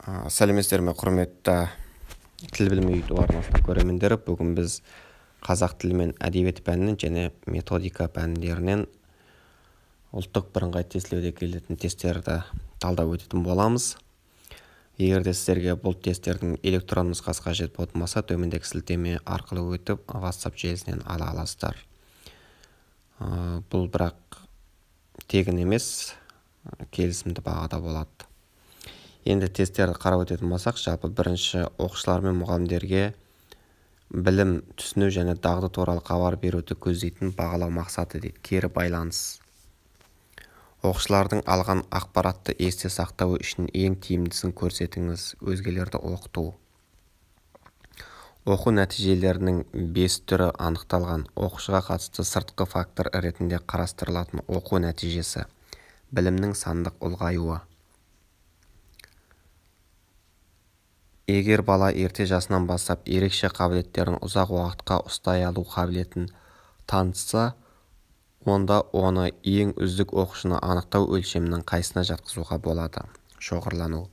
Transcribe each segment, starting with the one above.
Сәлеметсіздер ме, құрметті Тіл білімі YouTube арнасының көрермендері! Бүгін біз қазақ тілі мен әдебиет пәнінен және методика пәндерінен ұлттық бірыңғай тестілеуде келетін тесттерді талдап өтетін боламыз. Егер де сіздерге бұл тесттердің электрон нұсқасы қажет болатын болса, төмендегі сілтеме арқылы өтіп, WhatsApp желісінен ала аласыздар. Бұл бірақ тегін емес, келісімді бағада болады. Енді тесттерді қарап өтетін болсақ, жалпы бірінші оқушылар мен мұғалімдерге білім, түсіну және дағды туралы хабар беруді көздейтін бағалау мақсаты дейді, кері байланыс. Оқушылардың алған ақпаратты есте сақтауы үшін ең тиімдісін көрсетіңіз, өзгелерді оқыту. Оқу нәтижелерінің 5 түрі анықталған. Оқушыға қатысты сыртқы фактор ретінде қарастырылатын оқу нәтижесі, білімнің сандық ұлғаюы. Егер бала ерте жасынан бастап ерекше қабілеттерін ұзақ уақытқа ұстай алу қабілетін танытса, онда оны ең үздік оқушыны анықтау өлшемінің қайсысына жатқызуға болады? Шоғырлану.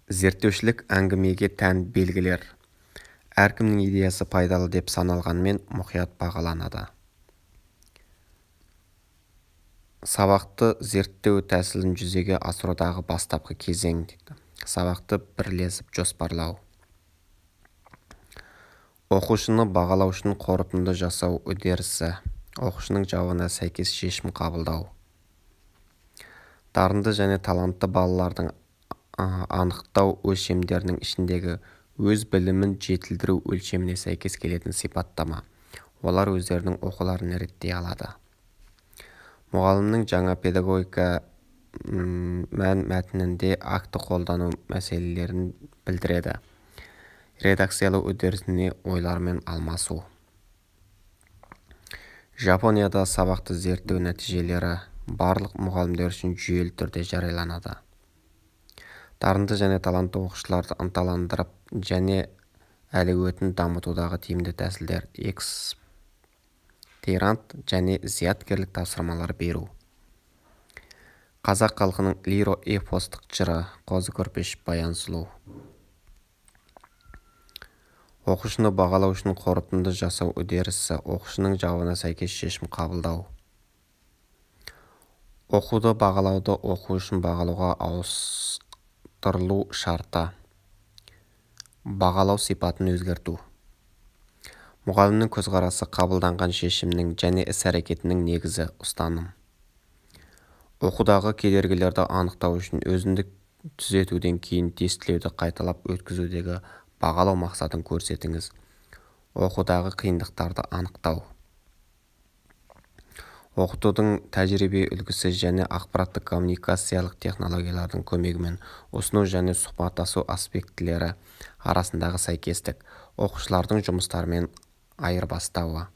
Зерттеушілік әңгімеге тән белгілер. Әркімнің идеясы пайдалы деп саналғанымен мұқият бағаланады. Сабақты зерттеу тәсілін жүзеге асырудағы бастапқы кезең дейді. Сабақты бірлесіп жоспарлау. Оқушыны бағалау үшін қорытынды жасау үдерісі. Оқушының жауабына сәйкес шешім қабылдау. Дарынды және талантты балалардың анықтау өлшемдерінің ішіндегі өз білімін жетілдіру өлшеміне сәйкес келетін сипаттама. Олар өздерінің оқуларын реттей алады. Мұғалімнің жаңа педагогика мән мәтінінде акті қолдану мәселелерін білдіреді. Редакциялау үдерісіне ойлармен алмасу. Жапонияда сабақты зерттеу нәтижелері барлық мұғалімдер үшін жүйелі түрде жарияланады. Дарынды және талантты оқушыларды ынталандырып және әлеуетін дамытудағы тиімді тәсілдер, эксперант және зияткерлік тапсырмалар беру. Қазақ халқының лиро-эпостық жыры Қозы Көрпеш Баян сұлу. Оқушыны бағалау үшін қорытынды жасау үдерісі, оқушының жауабына сәйкес шешім қабылдау. Оқуды бағалауды оқу үшін бағалауға ауыстырылу шарты. Бағалау сипатын өзгерту. Мұғалімнің көзқарасы қабылданған шешімнің және іс-әрекетінің негізі, ұстаным. Оқудағы кедергілерді анықтау үшін өзіндік түзетуден кейін тестілеуді қайталап өткізудегі бағалау мақсатын көрсетіңіз. Оқудағы қиындықтарды анықтау. Оқытудың тәжірибе үлгісі және ақпараттық-коммуникациялық технологиялардың көмегімен ұсыну және сұхбаттасу аспектілері арасындағы сәйкестік, оқушылардың жұмыстарымен айырбастауы.